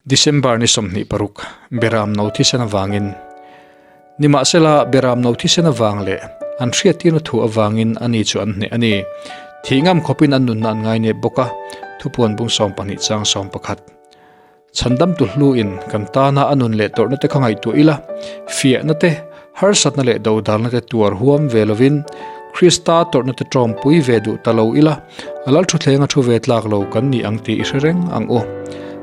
December ni 26, Beram no thisen avangin. Nimahsela, Beram no thisen avang leh an hriattirna thu avangin ani chu an hneh a ni. Thih ngam khawpin an nunna an ngai nep bawk a, Thupuan bung 12 chang 11. Chhandamtu hluin kan tana a nun leh tawrhna te kha ngaihtuah ila, fiahna te, harsatna leh dodalna te tuar huam ve lovin, Krista tawrhna te tawmpui ve duh ta lo ila, a lal thuthleng a thu ve tlak lo kan ni ang tih i hre reng ang u.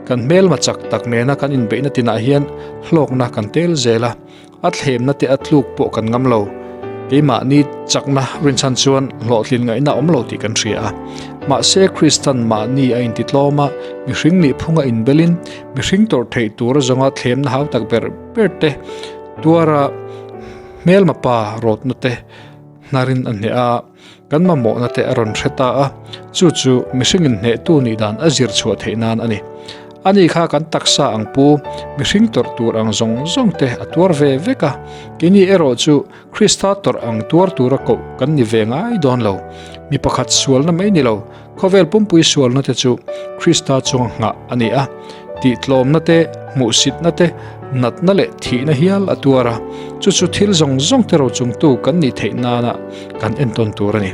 Kan hmelma chak tak nena kan inbeihna tinah hian hlawkna kan tel zel a, a thlemna te a tluk pawh kan ngam lo. Keimahni chakna rinchhan chuan hlawhtlin ngaihna awm lo tih kan hria a. Mahse Kristan mahni a intitlawm a, mihring nih phunga inbelin mihring tawrh theih tur zawnga thlemna hau tak ber ber te tuara hmelma pa rawtna te hnarin a hneh a, kan mamawhna te a rawn hre ta a, chu chu mihringin hnehtu nih dan a zir chhuah theih nan a ni. Ani kha kan taksa ang pu, mihring tawrh tur ang zawng zawng te a tuar ve vek a, keini erawh chu Krista tawrh ang tuar tura koh kan ni ve ngai dawn lo. Mi pakhat sualna mai ni lo, khawvel pumpui sualna te chu Krista chunga nghah a ni a, tihtlawmna te, hmuhsitna te, natna leh thihna hial a tuar a, chu chu thil zawng zawng te rochungtu kan nih theih nana kan entawn tur a ni.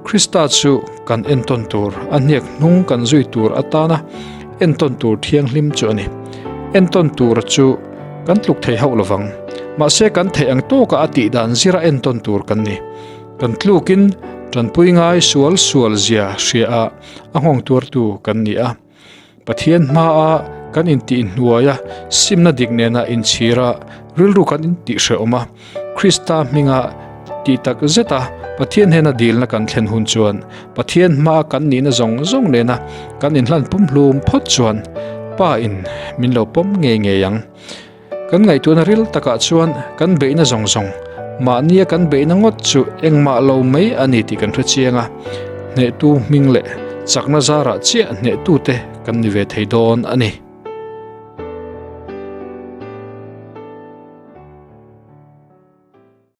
Krista chu kan entawn tur, a hniak hnung kan zui tur atana entawn tur thianghlim chu a ni. Entawn tura chu kan tluk thei hauh lovang, mahse kan theih ang tawka a tih dan zira entawn tur kan ni. Kan tlukin tanpui ngai sual sual zia hria a, a nghawng tuartu kan ni a. Pathian hmaa kan intihhnuaia simna dik nena inchhira rilru kan intihhrehawm a, Krista hminga tih tak zeta Pathian hnena dilna kan thlen hun chuan Pathian hmaa kan nihna zawng zawng nena kan inhlan pumhlum phawt chuan Pa in min lo pawm ngei ngei ang. Kan ngaihtuahna ril takah chuan kan beihna zawng zawng, mahnia kan beihna ngawt chu engmah lo mai a ni tih kan hre chiang a, hnehtu hming leh chakna zarah chiah hnehtute kan ni ve thei dawn a ni.